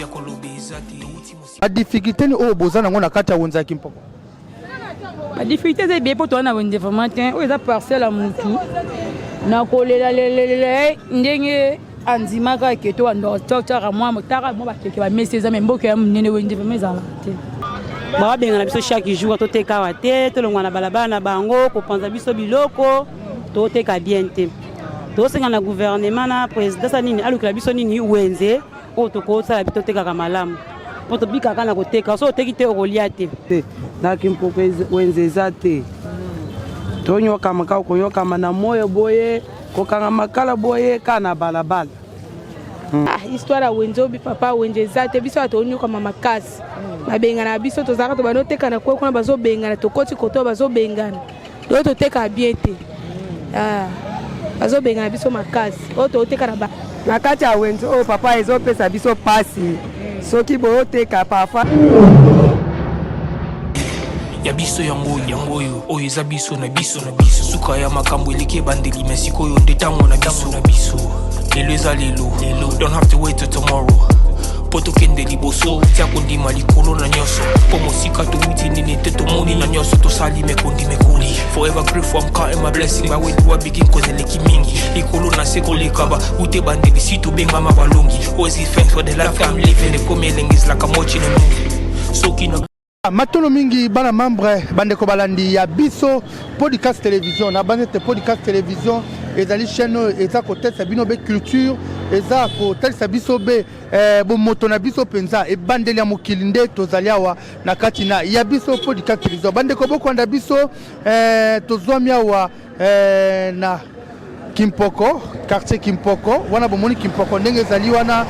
Ya koloba eza te, touti mosika. Badifficulté nini oyo boza nango na kati ya wenze ya Kimpoko? Badifficulté eza ebele mpo toza na wenze vraiment te. Oyo eza parcelle ya mutu na kolela lelelele ndenge andimaka ke to tiaka mwa motaka mwa bakeke bamesi eza me mboka ya monene, wenze vraiment ezalaka te. Babengana biso chaque jour, toteka awa te, tolongwa na balabala na bango, kopanza biso biloko, toteka bien te. Tosenga na gouvernement, na président, sa nini, alukela biso nini, wenze oyo tokosala, totekaka malamu, mpo tobikaka na koteka. So oteki te, okolia te. Te, na Kimpoko wenze eza te. Tonyokama kaka, konyokama na moyo boye, kokanga makala boye kaka na balabala. Ah, histoire ya wenze obi papa, wenze eza te. Biso bato onyokama makasi, babengana biso. Tozalaka, tobanda oteka na kwe kuna, bazobengana. Tokoti koto, bazobengana. Oyo toteka bien te. Ah, bazobengana biso makasi. Oyo toteka na na kati ya wenze oyo, papa, ezopesa biso pasi soki boyoteka parfois. Ya biso yango, yango oyo, oyo eza biso na biso na biso. Suka ya makambo eleki ebandeli, me sikoyo nde ntango na biso na biso. Lelo eza lelo lelo, don't have to wait till tomorrow mpo tokende liboso. Tia kondima likolo na nyonso, mpo mosika towuti nini te, tomoni na nyonso tosali mekondi mekoli. Forever grateful, I'm counting my blessing. But where do I begin? Cause eleki mingi, likolo na se koleka ba ute bandeli si tobengama balongi. Always give thanks for the life I'm living. Ekomi elengi, is like I'm watching a movie. Soki na Matono mingi, bana membre, bandeko balandi ya biso podcast télévision. Na bandi ete podcast télévision ezali chaîne oyo eza kotalisa bino be culture, eza kotalisa biso be bomoto na biso mpenza, ebandeli ya mokili. Nde tozali awa na kati na ya biso podcast télévision. Bandeko bokolanda biso, tozwami awa na Kimpoko, quartier Kimpoko. Wana bomoni Kimpoko ndenge ezali wana,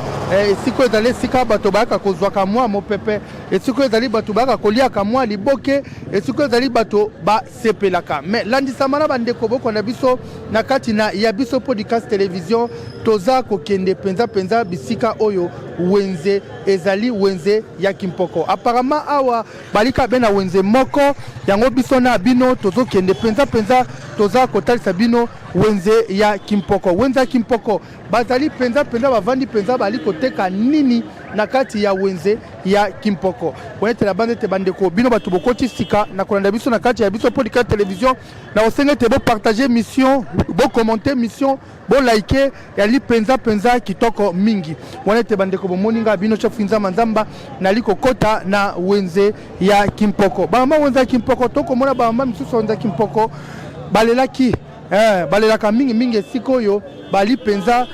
esika oyo ezali esika bato bayaka kozwaka mwa mopepe, esika oyo ezali bato bayaka koliaka mwa liboke, esika oyo ezali bato basepelaka. Mais landisama na bandeko bokolanda biso na kati na ya biso podcast télévision, toza kokende mpenza mpenza bisika oyo wenze ezali, wenze ya Kimpoko. Apparemment awa balika be na wenze moko yango. Biso na bino tozokende mpenza mpenza, toza kotalisa bino wenze ya Kimpoko. Wenze ya Kimpoko, bazali mpenza mpenza, bavandi mpenza, bali koteka nini na kati ya wenze ya Kimpoko? Konetela banda ete bandeko, bino bato bokoti sika na kolanda biso na kati ya biso podcast télévision, na kosenga ete bopartage mission, bocommenter mission, bolike. Yali mpenza mpenza kitoko mingi wana ete bandeko bomoni nga bino chef Nzamba Nzamba nali kokɔta na wenze ya Kimpoko. Bamama wenze ya Kimpoko, tokomona bamama misusu ya wenze ya Kimpoko balelaki, balelaka mingimingi esika oyo bali mpenza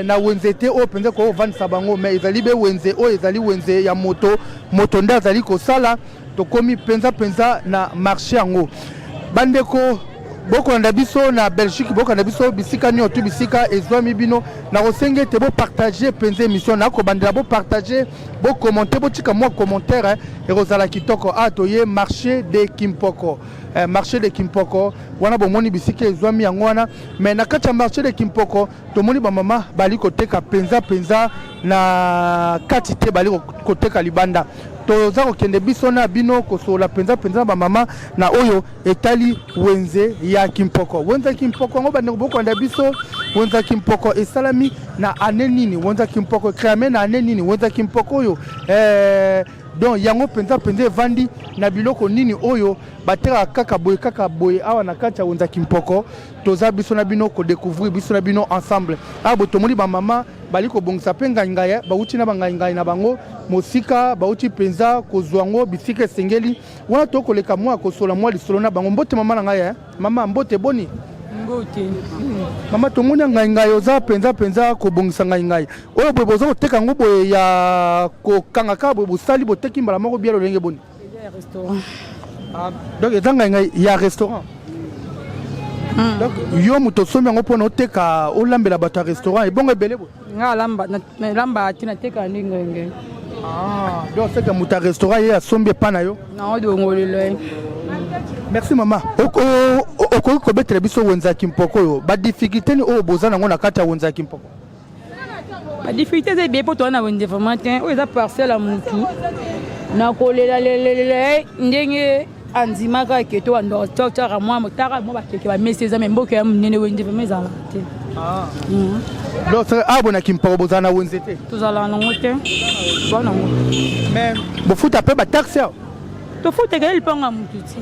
na wenze te oyo mpenza kovandisa bango, mais ezali be wenze oyo ezali wenze ya moto, moto nde azali kosala. Tokomi mpenza mpenza na marché yango. Bandeko bokolanda biso na Belgique, bokolanda biso bisika nyonso, bisika ezwami bino, na kosenga ete bopartage mpenza émission. Na kobandela, bopartage, bocommenter, botika mwa commentaire, ekozala kitoko. A toye marché de Kimpoko, marché de Kimpoko wana bomoni bisika ezwami yango wana. Mais na kati ya marché de Kimpoko, tomoni bamama bali koteka mpenza mpenza na kati te, bali koteka libanda. Toza kokende biso na bino kosolola mpenza mpenza na bamama na oyo etali wenze ya Kimpoko. Wenze ya Kimpoko yango, bandeko bokolanda biso, wenze ya Kimpoko esalami na année nini? Wenze ya Kimpoko ecréame na année nini? Wenze ya Kimpoko oyo, donc yango mpenza mpenza evandi na biloko nini oyo batekaka kaka boye, kaka boye awa na kati ya wenze ya Kimpoko? Toza biso na bino kodécouvrir biso na bino ensemble. Awa boye tomoni bamama bali kobongisa mpe ngai ngai, bauti na bangai ngai na bango mosika, bauti mpenza kozwa yango bisika esengeli wana. Tokoleka mwa kosola mwa lisolo na bango. Mbote mama na ngai, mama, mbote, boni? Mbote. Mama, tomoni ya ngai ngai oza mpenza mpenza kobongisa ngai ngai oyo boye. Boza koteka yango boye ya kokanga kaka boye, bosali, boteki mbala moko bia lolenge boni? Restaurant. Ah, donc eza ngai ngai ya restaurant. Donc yo moto osombi yango mpona oteka, olambela bato ya restaurant, ebongo ebele boye? Nga alamba, nalamba te, nateka nde ngenge. Ah, donc seke moto ya restaurant ye asombi epa na yo? Naodongolelo ye. Merci mama. Okoki kobetela biso wenze ya Kimpoko oyo, badifficulté nini oyo boza nango na kati ya wenze ya Kimpoko? Badifficulté eza ebele mpo toza na wenze vraiment te. Oyo eza parcelle ya mutu na kolela lelelele ndenge. Andimaka ke to bando totyaka mwa motaka mwa bakeke bamesi eza me mboka ya monene wenze vraimen ezalaka te. Donc awa boye na Kimpoko bozala na wenze te? Tozalaka nango te, toa nango. Mais bofuta mpe bataxe awa? Tofutaka ye lipango ya motu ti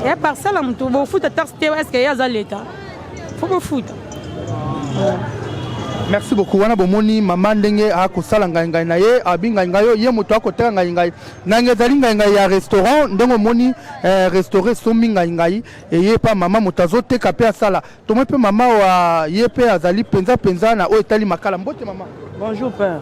ya parcelle ya motu, bofuta taxe te? Est ce que ye aza leta? Fo bofuta. Merci beaucoup. Wana bomoni mama ndenge akosala ngai ngai na ye, abi ngai ngai oyo ye moto akoteka ngai ngai ngai ezali ngai ngai ya restaurant. Ndenge omoni restaurant esombi ngai ngai eye pa mama moto azoteka mpe asala. Tomoni mpe mama wa ye mpe azali mpenza mpenza na oyo etali makala. Mbote mama. Bonjour père.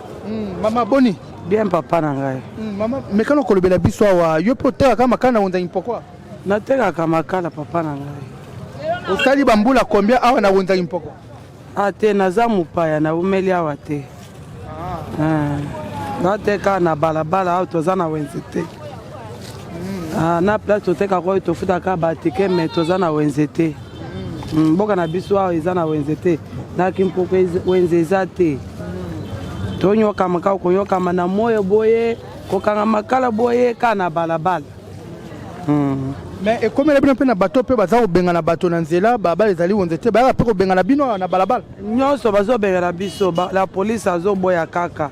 Mama, boni? Bien, papa na ngai. Mama, mekana kolobela biso awa, yo mpe otekaka makala na wenze Mpoko? Natekaka makala, papa na ngai. Osali bambula combien awa na wenze Mpoko? Ah te, naza mopaya, naumeli awa te. Ah. Nateka na balabala awa, toza na wenze te. Ah, na place totekaka oyo tofutaka batike, mais toza na wenze te. Mboka na biso awa eza na wenze te. Na Kimpoko wenze eza te. Tonyokama kaka konyokama na moyo boye, kokanga makala boye kaka na balabala. Mais ekomela bino mpe na bato mpe baza kobengana bato na nzela, balabala ezali wenze te, bayaka mpe kobengana bino awa na balabala? Nyonso bazobengana biso, la police azoboya kaka,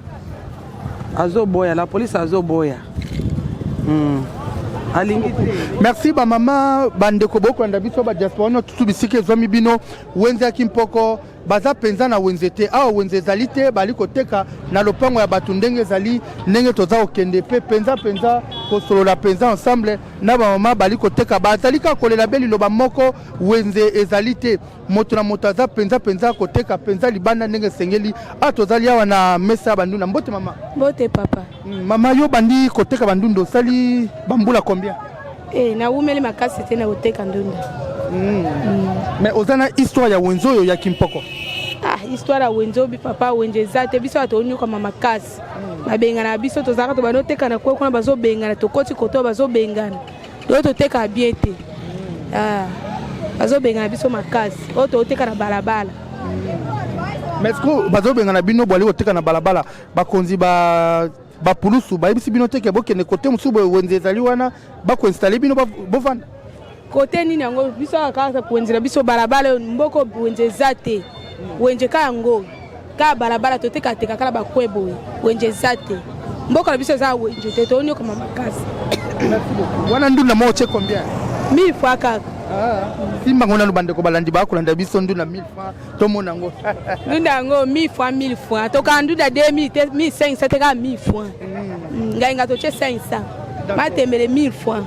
azoboya, la police azoboya. Alingi te. Merci bamama. Bandeko bokolanda biso badiaspora nyonso tutu bisika ezwami bino, wenze ya Kimpoko baza mpenza na wenze te. Awa wenze ezali te, bali koteka na lopango ya bato. Ndenge ezali, ndenge toza kokende mpe mpenza mpenza kosolola mpenza ensemble na bamama bali koteka, bazali kaka kolela be liloba moko: wenze ezali te. Moto na moto aza mpenza mpenza koteka mpenza libanda ndenge esengeli. Awa tozali awa na mesa ya bandunda. Mbote mama. Mbote papa. Mama, yo bandi koteka bandunda osali bambula combien? Nawumeli makasi te na koteka ndunda. Mais oza na histoire ya wenze oyo ya Kimpoko? Ah, histoire ya wenze oyo, papa, wenze eza te. Biso bato onyokama makasi, babengana biso. Tozalaka tobanda oteka na kwe kuna, bazobengana, tokoti koto bazobengana. Oyo toteka bien te. Ah, bazobengana biso makasi, oyo toteka na balabala. Mais est-ce que bazobengana bino bwali koteka na balabala, bakonzi ba bapulusu bayebisi bino te ke bokende kote mosusu boye, wenze ezali wana, bakoinstalle bino, bovanda? Kote nini yango? Biso awa kaka wenze na biso balabala oyo, mboka wenze eza te. Wenze ka yango kaka balabala, totekateka kaka bakwe boye, wenze eza te. Mboka na biso eza wenze te, toonyokama makasi. Wana ndunda moko tie combien? 1000 fois kaka. Simbango nanu, bandeko balandi bakolanda biso, ndunda 1000 francs, tomona yango. Ndunda yango 1000 fois, 1000 fois, tokaka ndunda 2000 te, 1500 te, kaka 1000 fois. Ngai nga totie 500, matembele 1000 fois.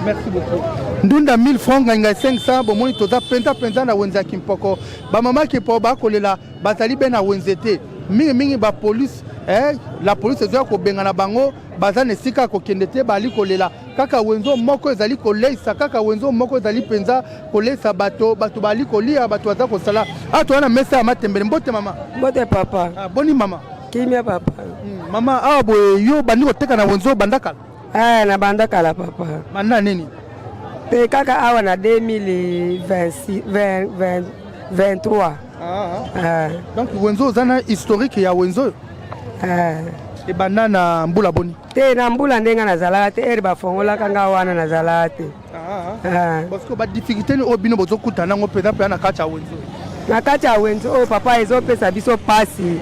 Merci beaucoup. Ndunda 1000 francs, ngai ngai 500. Bomoni, toza mpenza mpenza na wenze ya Kimpoko. Bamama Kimpoko bakolela, bazali be na wenze te. Mingimingi bapolice, la police ezoya kobengana bango, baza na esika ya kokende te, bali kolela kaka. Wenze moko ezali koleisa kaka, wenze moko ezali mpenza koleisa bato, bato bali kolia, bato baza kosala. Awa toza na mesa ya matembele. Mbote mama. Mbote papa. Ah, boni mama? Kimia papa. Mama, awa boye yo bandi koteka na wenze oyo banda kala? Eh, na banda kala papa. Banda nini? Mpe kaka awa na 2026 20 23. Ah. Donc wenze oza na historique ya wenze oyo? Eh. Ebanda na mbula boni? Te, na mbula ndenge nazalaka te, ere bafongolaka nga wana nazalaka te. Ah. Parce que badifficulté oyo bino bozokutana nango mpenza mpenza na kati ya wenze oyo? Na kati ya wenze oyo papa, ezopesa biso pasi.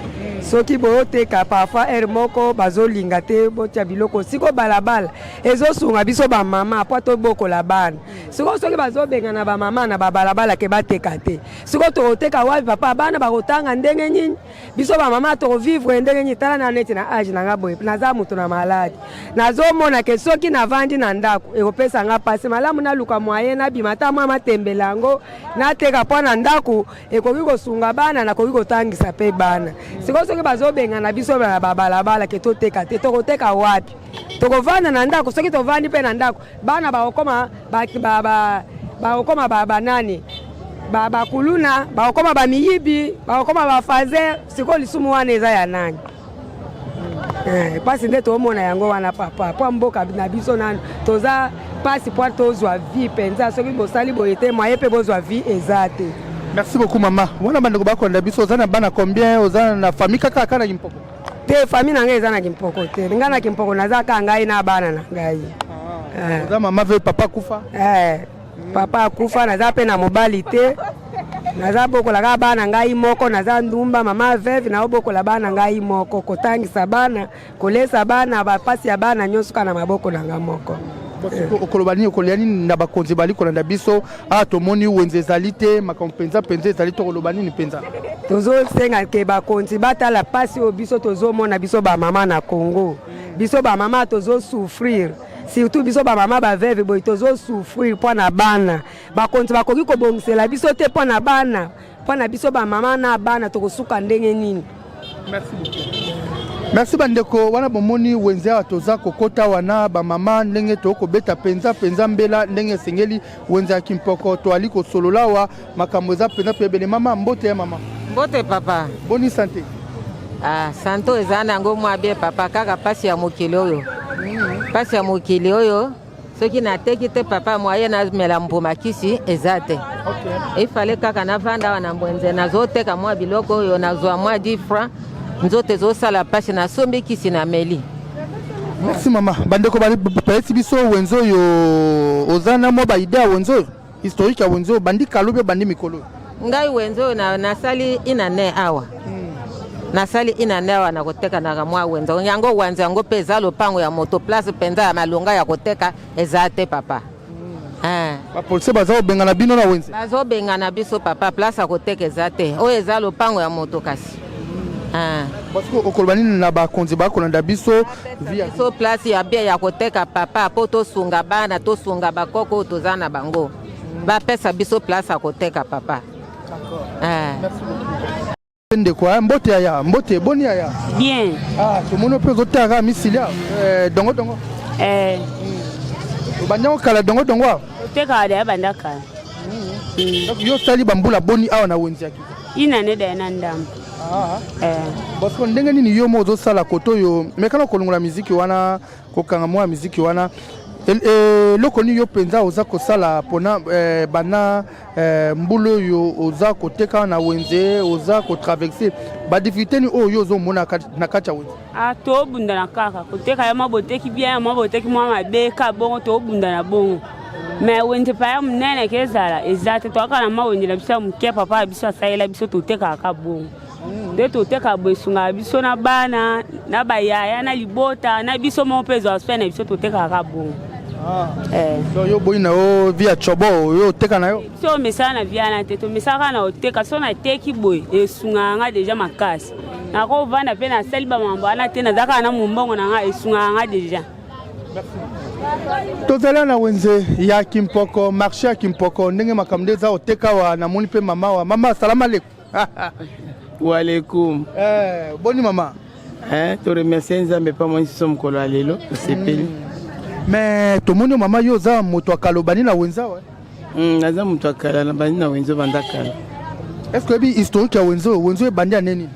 Soki boyoteka, parfois heure moko bazolinga te botia biloko. Siko balabala ezosunga biso bamama po tobokola bana. Sikoyo soki bazobengana bamama na babalabala ke bateka te, sikoyo tokoteka wapi papa? Bana bakotanga ndenge nini? Biso bamama tokovivre ndenge nini? Tala na neti na age na nga boye, naza moto na maladi, nazomona ke soki navandi na ndako ekopesa nga mpasi. Malamu naluka moyen nabima, ata mwa matembele yango nateka mpo na ndako ekoki kosunga bana, nakoki kotangisa mpe bana. Sikoyo soki bazobengana biso na babalabala ke toteka te, tokoteka wapi? Tokovanda na ndako? Soki tovandi mpe na ndako, bana bakokoma bakokoma banani? Bakuluna, bakokoma bamiyibi, bakokoma bafaser. Sikoyo lisumu wana eza ya nani? Mpasi nde toomona yango wana papa, mpo mboka na biso nanu toza mpasi mpo tozwa vie mpenza. Soki bosali boye te, moyen mpe bozwa vie eza te. Merci beaucoup mama. Wana bandeko bakolanda biso, oza na bana combien? Oza na famille kaka kaka na Kimpoko? Te, famille na ngai eza na Kimpoko te. Ngai na Kimpoko naza kaka ngai na bana na ngai. Eh. Oza mama veuve, papa akufa? Eh, papa akufa, naza mpe na mobali te, naza bokola kaka bana ngai moko, naza ndumba mama veuve, naobokola bana ngai moko, kotangisa bana, kolesa bana, bapasi ya bana nyonso kaka na maboko na ngai moko. Okoloba nini, okolia nini na bakonzi bali kolanda biso awa? Tomoni wenze ezali te, makambo mpenza mpenza ezali te, okoloba nini mpenza? Tozosenga ke bakonzi batala mpasi oyo biso tozomona, biso bamama na Congo, biso bamama tozosouffrir, surtout biso bamama baveuve boye tozosouffrir mpo na bana. Bakonzi bakoki kobongisela biso te mpo na bana, mpo na biso bamama na bana, tokosuka ndenge nini? Merci beaucoup. Merci bandeko wana bomoni wenze awa toza kokota wana bamama ndenge tokobeta mpenza mpenza mbela ndenge esengeli. Wenze ya Kimpoko, toali kosolola awa, makambo eza mpenza mpe ebele. Mama, mbote ya mama. Mbote papa. Boni santé? Ah, santé eza na yango mwa bien papa, kaka mpasi ya mokili oyo, mpasi ya mokili oyo. Soki nateki te papa, moye namela mbuma kisi eza te. Ifale kaka navanda awa na mbwenze, nazoteka mwa biloko oyo, nazwa mwa 10 francs, nzoto ezosala mpasi, nasombi kisi nameli. Merci mama. Bandeko bayesi biso wenze oyo, oza na mwa baidée ya wenze oyo, historique ya wenze oyo, bandi kala mpe bandi mikolo oyo? Ngai wenze oyo nasali inane awa, nasali inane awa na kotekanaka mwa wenze yango. Wenze yango mpe eza lopango ya moto, place mpenza ya malonga ya koteka eza te papa. Eh. Bapolisier baza kobengana bino na wenze? Bazobengana biso papa, place ya koteka eza te, oyo eza lopango ya moto kasi. Ah. Parce que okoloba nini na bakonzi bakolanda biso via Biso place ya bien ya koteka papa, mpo tosunga bana, tosunga bakoko oyo toza na bango, bapesa biso place ya koteka papa. Eh. Ndeko ya mbote, yaya, mbote, boni yaya? Bien. Ah, tomoni mpe ozotaka misili awa, eh, dongo dongo. Eh. Obandi yango kala, dongo dongo awa? Otekaka deya banda kala. Donc yo osali bambula boni awa na wenze ya Kita? Inane deya na ndambo. Eh. Parce que ndenge nini yo mo ozosala kote oyo, mekana kolongola miziki wana, kokanga mwa miziki wana, eloko nini yo mpenza oza kosala mpona bana mbula oyo oza koteka na wenze, oza kotraverse badifficulté nini oyo yo ozomona na kati ya wenze? Ah, tobundana kaka koteka ya mwa boteki bien, ya mwa boteki mwa mabe ka bongo, tobundana bongo. Mais wenze pa ya monene ke ezala eza te, toyaka na mwa wenze na biso ya moke, papa ya biso asalela biso, totekaka ka bongo nde totekaka boye, esungaka biso na bana na bayaya na libota na biso moko mpe ezwaka soin na biso, totekaka ka bongo. Eh. Donc yo boyi na yo vie ya chobo, yo oteka na yo? Biso omesala na vie wana te, tomesala kaka na koteka. So nateki boye, esungaka nga deja makasi, nakovanda mpe nasali bamambo wana te, naza kaka na mombongo na nga, esungaka nga deja. Tozali na wenze ya Kimpoko, marché ya Kimpoko, ndenge makambo nde eza oteka awa. Namoni mpe mama wa mama, salama aleko. Walekum. Eh, boni mama? Eh, toremercie Nzambe mpa mwa biso mokolo ya lelo, tosepeli. Mais tomoni mama, yo oza moto akala, obandi na wenze awa? Naza moto akala, na bandi na wenze banda kala. Est ce que oyebi historique ya wenze oyo? Wenze oyo ebandi ya nini?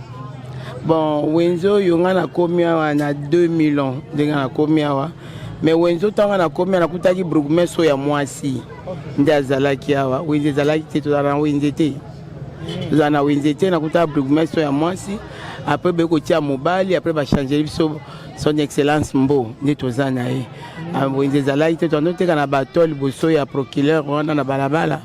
Bon, wenze oyo ngai nakomi awa na 2000 ans ndenge nakomi awa. Mais wenze oyo, ntango nakomi awa, nakutaki bourgmestre oyo ya mwasi nde azalaki awa. Wenze ezalaki te, tozala na wenze te, tozala na wenze te. Nakutaka bourgmestre oyo ya mwasi, après boye kotia mobali, après bachangeli biso Son Excellence Mbo nde toza na ye. Wenze ezalaki te, tozoteka na bato liboso ya procureur wana na balabala.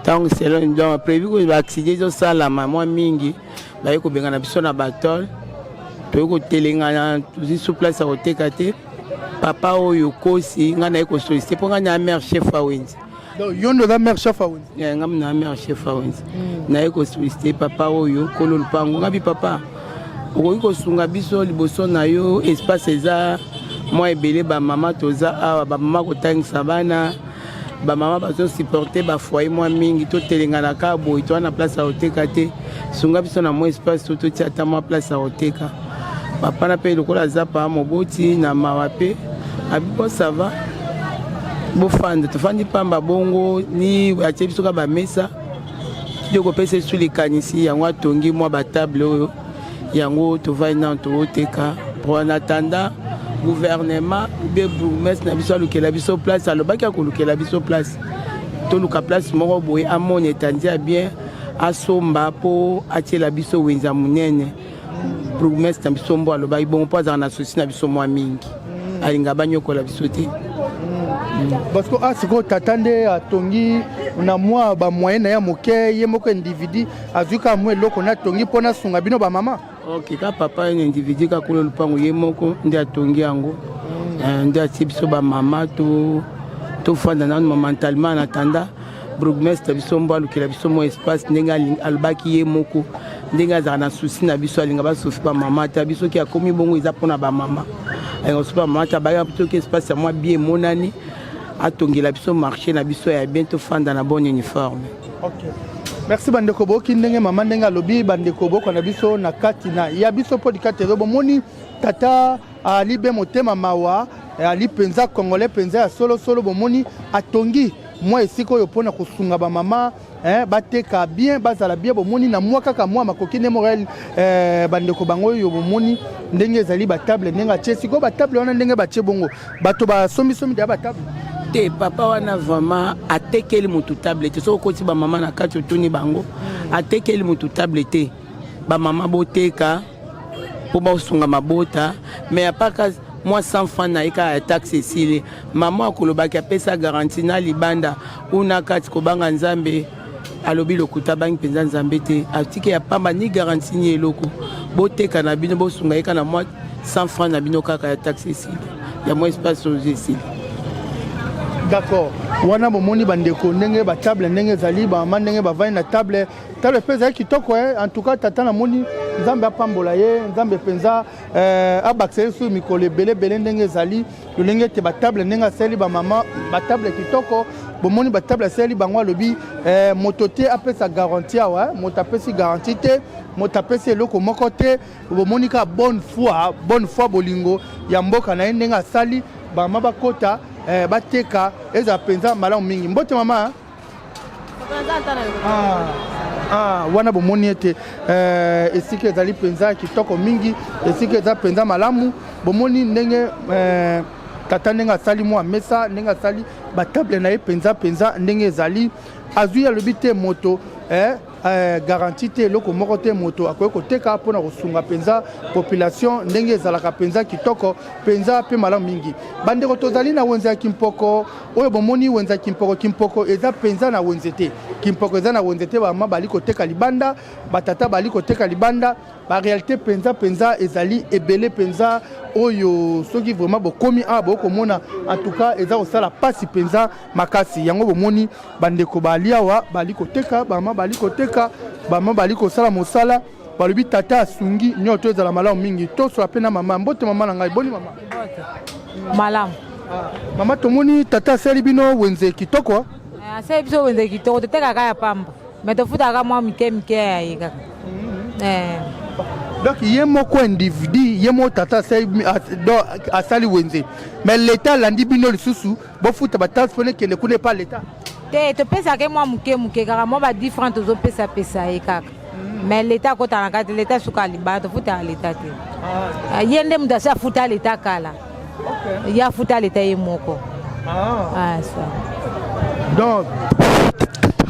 Ntango selon donc prévu ko baaccident ezosalama mwa mingi, baye kobengana biso na batole, toyei kotelengana, tozwi su place ya koteka te. Papa oyo kosi ngai naye kosollicite mpo ngai na maire chef ya wenze. Donc yo nde oza maire chef ya wenze? Ngai na maire chef ya wenze. Naye kosollicite papa oyo kolo lupango, ngai bi papa, okoki kosunga biso liboso na yo, espace eza mwa ebele, bamama toza awa, bamama kotangisa bana, bamama bazosupporte bafoyer mwa mingi, totelengana kaka boye, toza na place ya koteka te, sunga biso na mwa espace to totia ata mwa place ya koteka. Papa na mpe lokola aza paa moboti na mawa mpe abi bon, ça va, bofanda. Tofandi pamba bongo, ni atie biso ka bamesa, ti kopesa esu likanisi yango, atongi mwa batable oyo, yango tovandi nano tooteka po en attendant gouvernement ou bourgmestre na biso alukela biso place. Alobaki akolukela biso place, toluka place moko boye, amona etandi ya bien, asomba mpo atiela biso wenze ya monene. Bourgmestre na biso mbo alobaki bongo mpo azalaka na souci na biso mwa mingi, alinga banyokola biso te. Parce que ah sikoyo tata nde atongi na mwa bamoyen na ye moke, ye moko individu azwi kaka mwa eloko na atongi mpo nasunga bino bamama. Ok, ka papa ye na individu kaka kolo lupango ye moko nde atongi yango. Nde atie biso bamama tofanda nanu mentalement en attendant bourgmestre biso mbo alukela biso mwa espace, ndenge alobaki ye moko, ndenge azalaka na souci na biso, alinga basofi bamama te. Biso soki akomi bongo eza mpona bamama, alinga soki bamama te, abaki soki espace ya mwa bien emonani, atongela biso marché na biso ya bien, tofanda na bonne uniforme. Ok. Merci bandeko, boyoki ndenge mama ndenge alobi. Bandeko boyoka na biso na kati na ya biso podcast ezo, bomoni tata ali be motema mawa, ali mpenza congolais mpenza ya solosolo. Bomoni atongi mwa esika oyo mpona kosunga bamama bateka bien, bazala bien. Bomoni na mwa kaka mwa makoki nde moko bandeko bango oyo, bomoni ndenge ezali batable ndenge atie sikoyo batable wana, ndenge batie bongo, bato basombisomi deya batable. Te papa wana vraiment atekeli motu table te. Soki okoti bamama na kati, otuni bango, atekeli motu table te. Bamama boteka mpo basunga mabota, mais apaka mwa 100 franc na ye kaka ya taxe esili. Mama akolobaki apesa garantie na libanda una kati kobanga Nzambe, alobi lokuta, bangi mpenza Nzambe te, atiki ya pamba, ni garantie ni eloko. Boteka na bino, bosunga ye kaka na mwa 100 franc na bino kaka ya taxe esili, ya mwa espace oyo esili. D'accord, wana bomoni bandeko ndenge batable ndenge ezali, bamama ndenge bavandi na table. Table mpe ezali kitoko. En tout cas tata namoni Nzambe apambola ye, Nzambe mpenza abakisa ye su mikolo ebele ebele, ndenge ezali lolenge ete batable ndenge asali bamama batable kitoko. Bomoni batable asali bango, alobi moto te apesa garantie awa, moto apesi garantie te, moto apesi eloko moko te. Bomoni kaka bonne foi, bonne foi, bolingo ya mboka na ye, ndenge asali bamama bakota bateka, ezala mpenza malamu mingi. Mbote mama. Wana bomoni ete esika ezali mpenza kitoko mingi, esika eza mpenza malamu. Bomoni ndenge tata ndenge asali mwa mesa, ndenge asali batable na ye mpenza mpenza ndenge ezali, azwi alobi te moto garantie te, eloko moko te, moto akoki koteka mpona kosunga mpenza population, ndenge ezalaka mpenza kitoko mpenza mpe malamu mingi. Bandeko, tozali na wenze ya Kimpoko oyo. Bomoni wenze ya Kimpoko. Kimpoko eza mpenza na wenze te, Kimpoko eza na wenze te. Bamama bali koteka libanda, batata bali koteka libanda. Baréalité mpenza mpenza ezali ebele mpenza oyo soki vraiment bokomi awa, bokomona en tout cas eza kosala mpasi mpenza makasi. Yango bomoni bandeko bali awa, bali koteka, bamama bali koteka, bamama bali kosala mosala. Balobi tata asungi nyonso to ezala malamu mingi. Tosola mpe na mama. Mbote mama na ngai, boni mama? Malamu. Mama, tomoni tata asali bino wenze kitoko. Asali biso wenze kitoko, totekaka ya pamba, mais tofutaka mwa mike mike ya ye kaka. Donc ye moko individu, ye moko tata asali, donc asali wenze, mais l'état alandi bino lisusu, bofuta bataxe mpona ekende kuna epa l'état. Te, topesaka ye mwa moke moke kaka, mwa ba 10 franc tozopesapesa ye kaka, mais l'état akota na kati, l'état suka libanda, tofutaka l'état te. Ye nde moto asi afuta l'état kala, ye afuta l'état ye moko. Ah, ça. Donc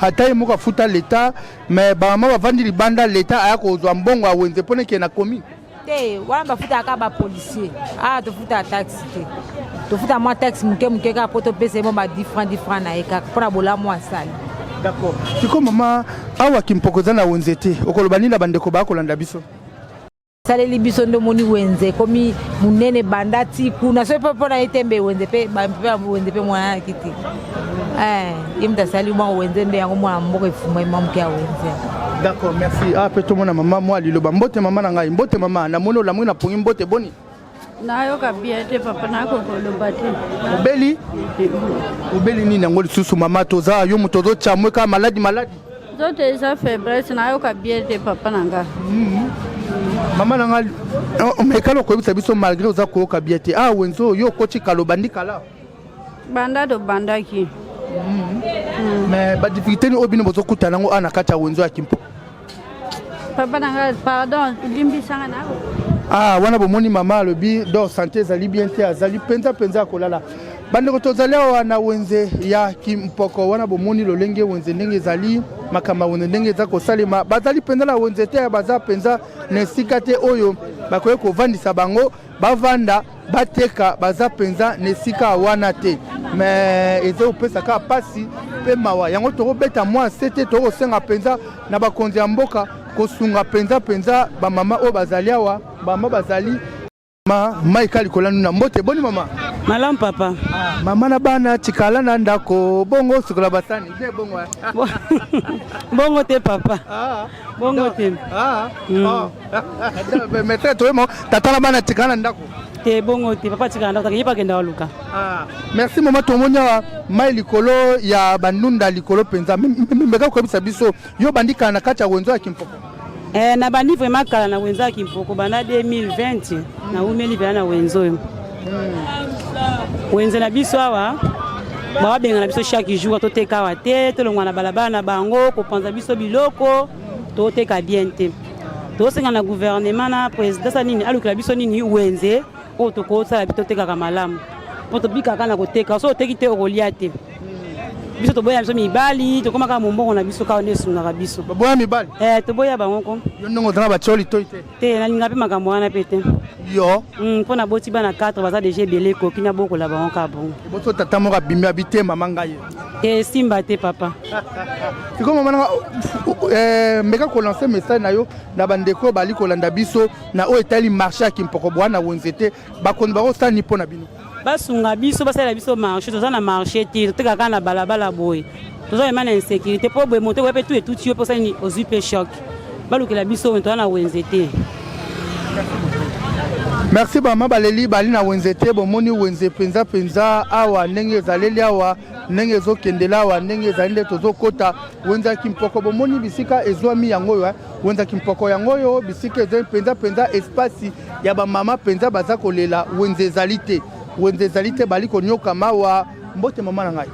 ata ye moko afuta l'état, mais bamama bavandi libanda, l'état aya kozwa mbongo ya wenze mpona ekende na commune. Te, wana bafutaka kaka bapolicier. Awa tofutaka taxe te, tofuta mwa taxe moke moke kaka mpo topesa ye mwa ba 10 franc 10 franc na ye kaka mpona bolamu asali. D'accord. Sikoyo mama, awa Kimpoko eza na wenze te, okoloba nini na bandeko bakolanda biso? Asaleli biso nde omoni wenze ekomi monene banda ti kuna. Soki mpe mpona ye te, mbe wenze mpe wenze mpe mwananaki te. Ye moto asali mwa wenze nde yango mwana mboka efungwami mwa moke ya wenze. D'accord, merci. Ah, mpe tomona mama mwa liloba. Mbote mama na ngai, mbote mama, namoni olamwi na pongi. Mbote, boni? Nayoka bien te papa, nakoki koloba te. Obeli, obeli nini yango lisusu mama? Toza yo moto ozotya mwe kaka maladi maladi. Nzoto eza faiblesse, nayoka bien te papa na nga. Mama na ngai, mekala okoyebisa biso, malgré oza koyoka bien te, ah wenze oyo yo okoti kala, obandi kala? Banda tobandaki. Mais badifficulté nini oyo bino bozokutana yango awa na kati ya wenze ya Kimpo? Papa na nga, pardon, limbisanga na. Ah, wana bomoni mama alobi donc santé ezali bien te, azali mpenza mpenza ya kolala. Bandeko tozali awa na wenze ya Kimpoko, wana bomoni lolenge wenze ndenge ezali, makambo ya wenze ndenge eza kosalema. Bazali mpenza na wenze te, baza mpenza na esika te oyo bakoki kovandisa bango bavanda bateka, baza mpenza na esika wana te. Me eza kopesa kaka mpasi mpe mawa. Yango tokobeta mwa sete, tokosenga mpenza na bakonzi ya mboka kosunga mpenza mpenza bamama oyo bazali awa, bamama bazali Ma Maika likola nuna mbote boni mama. Malamu papa. Ah, mama na bana tikala na ndako bongo sukola basani de bongo. Eh. Bongo te papa. Ah. Bongo te. Ah. Oh. Maître toyemo tata na bana tikala na ndako. Te bongo te papa tikala na ndako ye bakenda waluka. Ah. Merci mama tomoni awa mai likolo ya bandunda likolo mpenza meka koyebisa biso yo bandika na kati ya wenzo ya kimpoko. Eh, nabandi vraiment kala na wenze ya Kimpoko banda 2020 naumeli mpenza na wenze oyo wenze na biso awa bawabengana biso chaque jour toteka awa te tolongwa na balabala na bango kopanza biso biloko toteka bien te tosenga na gouvernement na président sa nini alukela biso nini wenze oyo tokosala totekaka malamu mpo tobikaka na koteka soki oteki te okolia te biso toboya biso mibali tokoma kaka mombongo na biso kaka nde esungaka biso baboya mibali eh, toboya bango ko yo ndongo ozala batio litoi te te nalinga mpe makambo wana mpe te yo mpo naboti bana 4 baza deja ebele ekoki nabokola bango kaka bongo boso tata moko abimi abi te mama ngai te esimba te papa sikoyo mama nanga eh, meka kolanse message na yo na bandeko oyo bali kolanda biso na oyo etali marché ya kimpoko bwa na wenze te bakonzi bakosala nini mpo na bino basunga biso basalela biso marché toza na marché te toteka kaka na balabala boye toza vraimen na insécurité mpo boye moto ekoya mpe tu etuti yo mpo osali nini ozwi mpe choc balukela biso oyo toza na wenze te merci bama baleli bali na wenze te bomoni wenze mpenza mpenza awa ndenge ezaleli awa ndenge ezokendela awa ndenge ezali nde tozokota wenze ya kimpoko bomoni bisika ezwami yango oyo eh. wenze ya kimpoko yango oyo bisika ezwami mpenza mpenza espace ya bamama mpenza baza kolela wenze ezali te wenze ezali te bali konyoka mawa mbote mama na ngai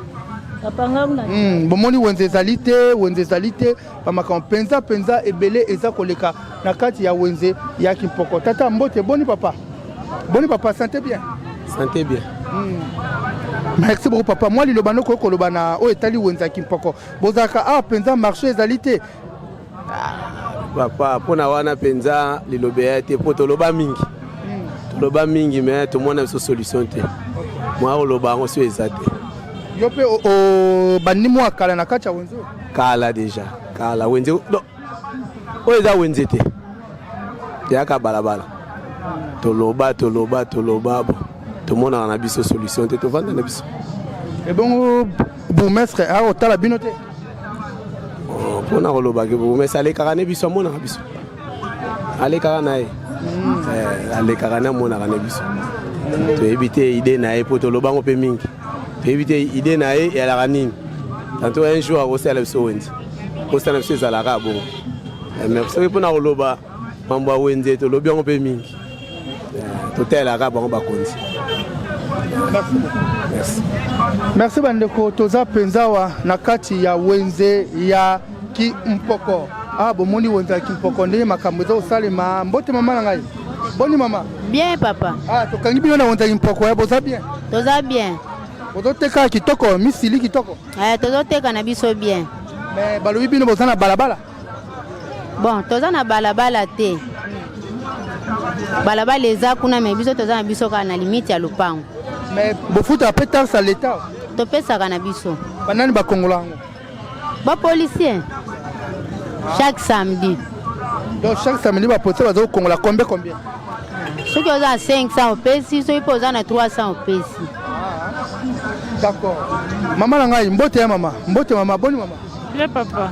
bomoni wenze ezali te wenze ezali te bamakambo mpenza mpenza ebele eza koleka na kati ya wenze ya kimpoko tata mbote boni papa boni papa sante bien sante bien Merci beaucoup papa. Moi liloba noko koloba na oyo etali wenze ya kimpoko. Bozalaka awa mpenza marché ezali te. Papa mpo na wana mpenza liloba eya te mpo toloba mingi toloba mingi me tomona biso solution te mwa koloba yango so eza te. Yo mpe obandi mwa kala na kati ya wenze? Kala deja kala wenze oyo eza wenze te eyaka balabala toloba toloba toloba bo tomonaka na biso solution te tovanda na biso. Ebongo bourgmestre akotala bino te? Oh, mpona koloba ke bourgmestre alekaka ne biso amonaka biso alekaka na ye eh, alekaka ne amonaka ne biso toyebi te ide na ye mpo tolobango mpe mingi toyebi te ide na ye eyalaka nini tanto un jour akosala biso wenze kosala biso ezalaka bongo eh, mais soki mpona koloba mambo ya wenze tolobi yango mpe mingi eh, totalelaka bango bakonzi merci merci bandeko toza mpenza awa na kati ya wenze ya kimpoko ah bomoni wenze ya kimpoko ndenge makambo eza kosalema mbote mama na ngai boni mama bien papa ah tokangi bino na wenze ya kimpoko ya boza bien toza bien bozoteka kitoko misili kitoko eh, tozoteka na biso bien mais balobi bino boza na balabala Bon, toza na balabala te. Balabala eza kuna mais biso toza na biso kaka na limite ya lopango. Mais bofuta pe taxe à l'État? Topesaka na biso. Banani bakongola yango? Ba policiers. Chaque samedi. Donc chaque samedi ba policiers baza kokongola combien combien? Soki oza na 500 opesi, soki mpe oza na 300 opesi. D'accord. Mama na ngai, mbote ya mama. Mbote mama, boni mama. Bien papa.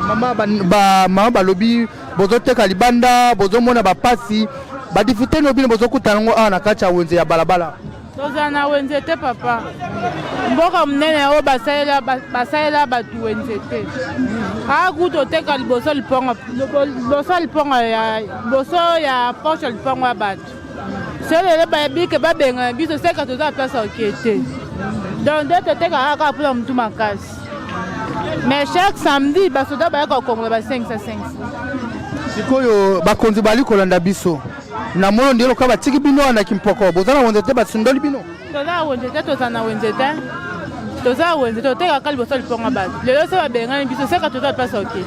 Mama ba, ba mama balobi bozoteka libanda bozomona bapasi badifite no bino bozokutana yango awa na kati ya wenze ya balabala. Tozala na wenze te papa. Mboka monene oyo basalela basalela bato wenze te. Aku toteka liboso lipongo liboso lipongo ya liboso ya poche lipongo ya bato. Soki lelo bayebi ke babengana biso seka toza place oke te. Donc nde totekaka kaka mpona motu makasi. Mais chaque samedi basoda bayaka kokongola ba 500 500. Sikoyo bakonzi bali kolanda biso. Na moni ondire lokola batiki bino awa na Kimpoko, boza na wenze te, basundoli bino. Toza na wenze te, toza na wenze te. Toza na wenze te, totekaka liboso ya liponga bato. Lelo se babengani biso, seka toza place ya kokende.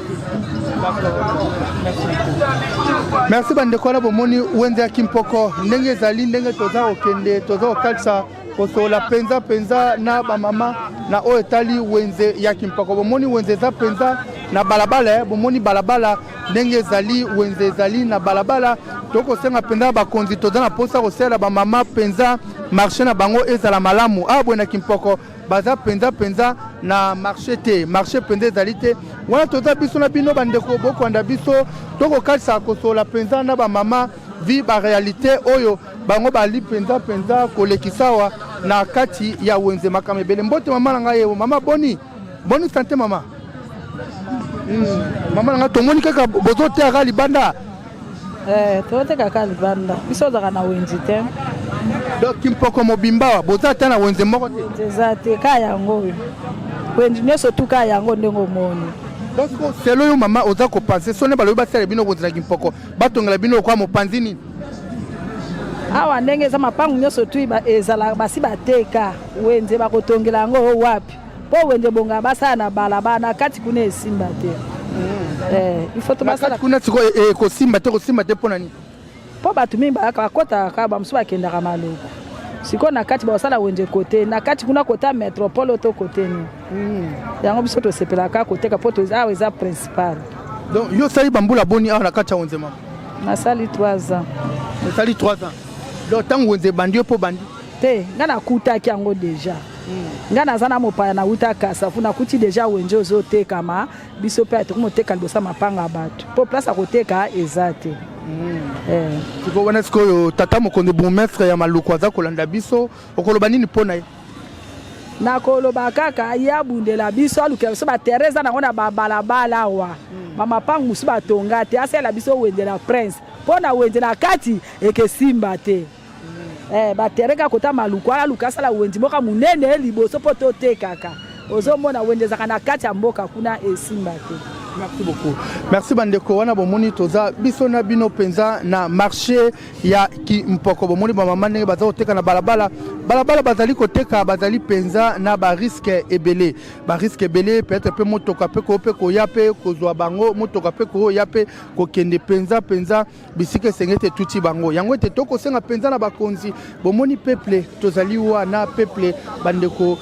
Merci bandeko wana bomoni wenze ya Kimpoko ndenge ezali, ndenge toza kokende, toza kokalisa kosolola mpenza mpenza na bamama na oyo etali wenze ya Kimpoko. Bomoni wenze eza mpenza na balabala, eh, bomoni balabala ndenge ezali, wenze ezali na balabala. Tokosenga mpenza bakonzi, toza na mposa kosalela bamama mpenza marché na bango ezala malamu. Awa boye na Kimpoko baza mpenza mpenza na marché te, marché mpenza ezali te. Wana toza biso na bino bandeko bokolanda biso, tokokalisa kosolola mpenza na bamama vi ba réalité oyo bango bali mpenza mpenza kolekisa awa na kati ya wenze makambo ebele. Mbote mama na ngai, yewo mama, boni boni sante mama? Mama na ngai, tomoni kaka bozoteaka libanda. Eh, totekaka libanda, biso ozalaka na wenze te. Donc Kimpoko mobimba awa boza ata na wenze moko te? Wenze eza te, ka yango oyo wenze nyonso tu ka yango ndenge omoni. Donc selo yo mama oza kopense sone balobi basala bino wenze na Kimpoko, batongela bino lokola mopanzi nini? Awa ndenge eza mapangu nyonso tu ezala basi bateka wenze, bakotongela yango wapi? Mpo wenze ebongaka basala na balabala, na kati kuna esimba te. Eh, il faut to Na basala kati kuna sikoyo ekosimba te, kosimba te mpo na nini? Mpo bato mingi bayaka bakɔtaka kaka, bamosusu bakendaka Maluku. Sikoyo na kati bakosala wenze kote na kati kuna kota métropole to kote nini? Yango biso tosepelaka koteka mpo awa eza principal. Donc yo osali bambula boni awa na kati ya wenze mama? Nasali 3 ans. Osali 3 ans. Donc ntango wenze ebandi yo mpo bandi? Te, ngai nakutaki yango deja. Ngai naza na mopaya, nauta Kasafu, nakuti deja wenze ozotekama. Biso mpe tokomoteka liboso ya mapanga ya bato mpo place ya koteka eza te. Eh. Sikoyo wana sikoyo tata mokonzi bourgmestre ya Maluku aza kolanda biso, okoloba nini mpo na ye? Nakoloba kaka ye abundela biso, alukela biso baterrain eza nango na babalabala awa, bamapangu mosusu batonga te, asalela biso wenze na prince mpo na wenze na kati ekesimba te. Eh, baterrain kaka kota Maluku, aluka asala wenze moko monene liboso mpo totekaka. Ozomona wenze ezalaka na kati ya mboka kuna esimba te. Merci beaucoup. Merci bandeko wana bomoni toza biso na bino mpenza na marché ya Kimpoko. Bomoni ba mama ndenge baza koteka na balabala. Balabala bazali koteka, bazali mpenza na ba risque ebele. Ba risque ebele, peut-être pe motoka pe ko pe koya pe kozwa bango, motoka pe koya pe kokende mpenza mpenza bisika esengeli te tuti bango. Yango ete tokosenga mpenza na bakonzi. Bomoni peuple tozali wana, peuple bandeko,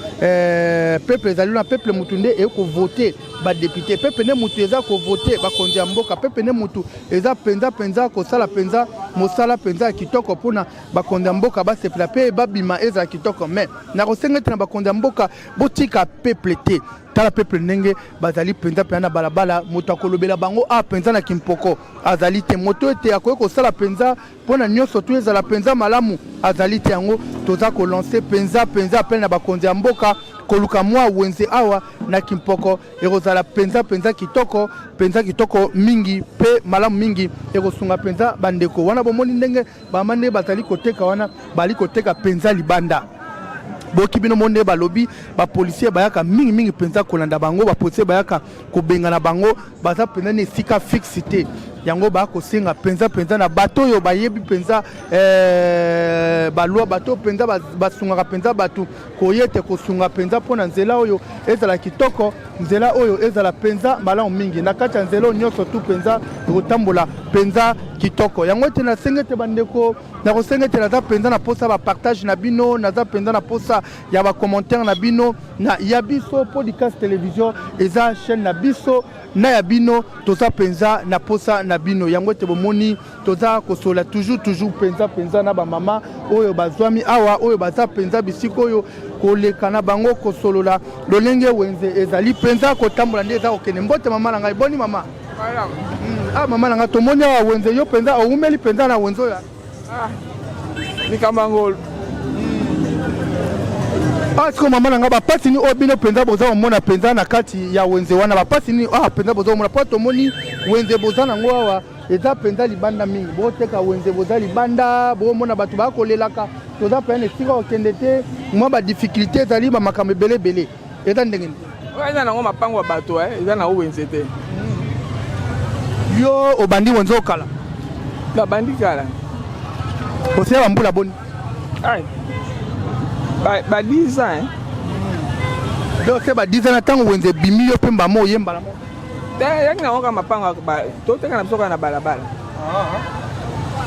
peuple ezali wana, peuple mutu nde ekovote ba député, peuple nde mutu eza kovote bakonzi ya mboka, peuple nde mutu eza mpenza mpenza kosala mpenza mosala mpenza ya kitoko mpona bakonzi ya mboka basepela mpe babima ezala kitoko. Mais nakosenga ete na bakonzi ya mboka botika peuple te. Tala peuple ndenge bazali mpenza mpenza na balabala, moto akolobela bango a mpenza na Kimpoko azali te, moto ete akoki kosala mpenza mpona nyonso tu ezala mpenza malamu azali te. Yango toza kolanse mpenza mpenza appel na bakonzi ya mboka koluka mwa wenze awa na Kimpoko, ekozala mpenza mpenza kitoko mpenza kitoko mingi mpe malamu mingi, ekosunga mpenza bandeko wana. Bomoni ndenge bamama ndenge bazali koteka wana, bali koteka mpenza libanda. Boki bino mo nde balobi bapolisier bayaka mingi mingi mpenza kolanda bango, bapolisier bayaka kobengana bango, baza mpenza na esika fixe te. Yango bakosenga mpenza mpenza na bato oyo bayebi mpenza balwa, bato mpenza basungaka mpenza bato koye ete kosunga mpenza mpo na nzela oyo ezala kitoko, nzela oyo ezala mpenza malamu mingi. Na kati ya nzela oyo nyonso tu mpenza ekotambola mpenza kitoko. Yango ete nasenga ete bandeko, nakosenga ete naza mpenza na posa ba partage na bino, naza mpenza na posa ya ba commentaire na bino na ya biso podcast television eza chaîne na biso na ya bino, toza mpenza na posa na bino. Yango ete bomoni toza kosola toujours toujours mpenza mpenza na bamama oyo bazwami awa, oyo baza mpenza bisika oyo koleka na bango kosolola lolenge wenze ezali mpenza kotambola nde eza kokende. Mbote mama na ngai, boni mama? Mama na ngai, tomoni awa wenze, yo mpenza owumeli mpenza na wenze oyo? Likambo yango. Sikoyo mama na ngai, bapasi nini oyo bino mpenza boza komona mpenza na kati ya wenze wana? Bapasi nini awa mpenza boza komona? Mpo tomoni wenze boza nango awa eza mpenza libanda mingi, boteka wenze boza libanda, bomona bato bakolelaka, toza mpenza na esika kokende te, mwa badifficulté ezali, bamakambo ebele ebele eza ndenge nini? Oyo eza nango mapango ya bato, eza nango wenze te. Yo obandi wenze okala? Nabandi kala. Osala bambula boni? Ba, ba 10 ans, hein. Donc se ba 10 ans na ntango wenze ebimi yo mpe mbama oyembala moko? Te, yaki nango kaka mapango toteka na biso kaka na balabala.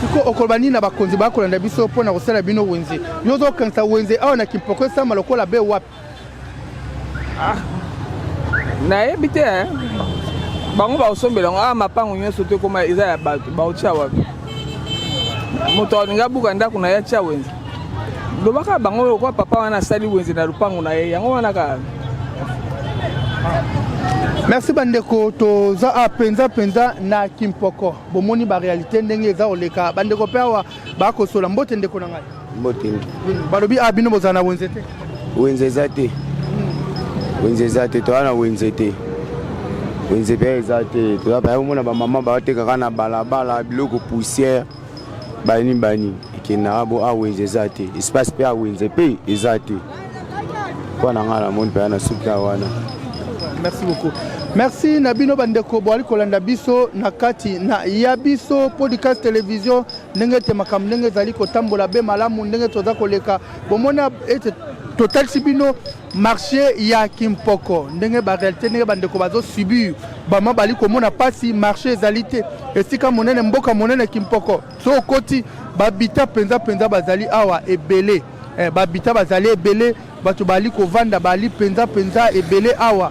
Siko okoloba nini na bakonzi bakolanda biso mpo na kosala bino wenze? Yo ozokanisa wenze awa na Kimpoko esama lokola be wapi? Ah, nayebi te eh. Bango bakosombela yango awa mapango nyonso te ekoma eza ya bato, baotia wapi? Moto alingi abuka ndako na ye atia wenze, lobaka bango lokola papa wana asali wenze na lopango na ye, yango wana kaka. Merci bandeko, toza a mpenza mpenza na Kimpoko. Bomoni baréalité ndenge eza koleka. Bandeko mpe awa bakosola. Mbote ndeko na ngai. Mbote. Balobi a bino bozala na wenze te? Wenze eza te, wenze eza te, toza na wenze te, wenze mpe eza te. Toza baya komona bamama baotekaka na balabala biloko poussière bani bani ekendaka bo. A wenze eza te, espace mpe a wenze mpe eza te. Mpo na ngai namoni mpenza na suka wana. Merci beaucoup. Merci na bino bandeko boali kolanda biso na kati na ya biso podcast télévision, ndenge ete makambo ndenge ezali kotambola be malamu, ndenge toza koleka. Bomoni ete totalisi bino marché ya Kimpoko, ndenge baréalité, ndenge bandeko bazosubir, bama bali komona mpasi. Marché ezali te, esika monene, mboka monene Kimpoko. So okoti, babita mpenza mpenza bazali awa ebele, babita bazali ebele, bato bali kovanda bali mpenza mpenza ebele awa,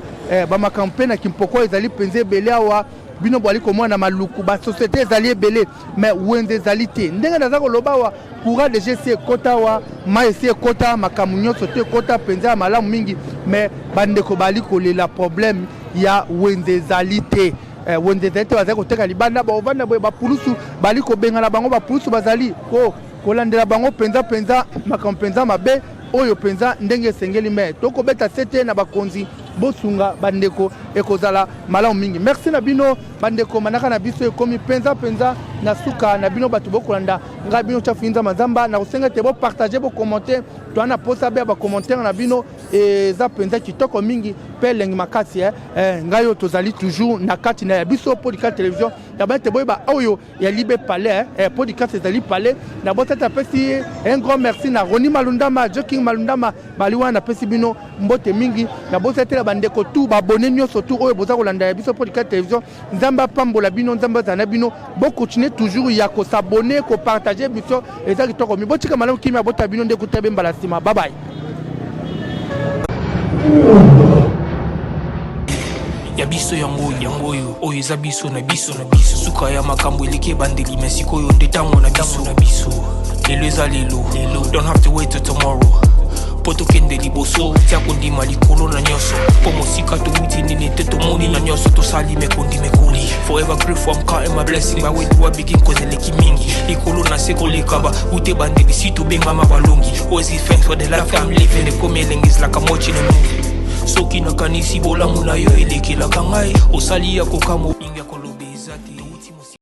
bamakambo mpe na Kimpoko ezali mpenza ebele awa. Bino bwali komona na Maluku basociété ezali ebele, mais wenze ezali te. Ndenge naza koloba awa, courant deja esi ekota awa, mai esi ekota, makambo nyonso te ekota mpenza ya malamu mingi, mais bandeko bali kolela problème ya wenze ezali te. Wenze ezali te, bazali koteka libanda, baovanda boye, bapulusu bali kobengana bango, bapulusu bazali ko kolandela bango mpenza mpenza, makambo mpenza mabe oyo mpenza ndenge esengeli. Me tokobeta sete na bakonzi, bosunga bandeko, ekozala malamu mingi. Merci na bino bandeko, manaka na biso ekomi mpenza mpenza na suka. Na bino bato bokolanda ngai, bino Tchafu Nzamba, na kosenga ete bopartage, bokommente. Toa na posa be ya bacommentaire na bino, eza mpenza kitoko mingi mpe elengi makasi, eh. Ngai oyo tozali toujours na kati na ya biso podcast télévision na bana ete boyeba oyo ya Libe Palais, eh, podcast ezali palais na botata. Apesi un grand merci na Roni Malundama, Joking Malundama, bali wana, napesi bino mbote mingi. Na bosatela bandeko tu babone nyonso tu oyo boza kolanda ya biso podcast télévision. Nzambe apambola bino, Nzambe azala na bino. Bokontinue toujours ya kosabone, kopartage biso, eza kitoko mi. Botika malamu, kimia bota bino nde kuta be mbala nsima. Bye bye. Ya biso yango yango oyo, oyo eza biso na biso na biso. Suka ya makambo eleki ebandeli, me sikoyo nde ntango na biso na biso. Lelo eza lelo lelo, don't have to wait till tomorrow mpo tokende liboso. Tia kondima likolo na nyonso, mpo mosika towuti nini te, tomoni na nyonso tosali mekondi mekoli. Forever grateful, I'm counting my blessing. By where do I begin? Cause eleki mingi likolo na se koleka ba ute bandeli si tobengama balongi. Always give thanks for the life I'm living. Ekomi elengi, is like I'm watching a movie. Soki nakanisi bolamu na yo elekelaka ngai, osali ya kokamwa.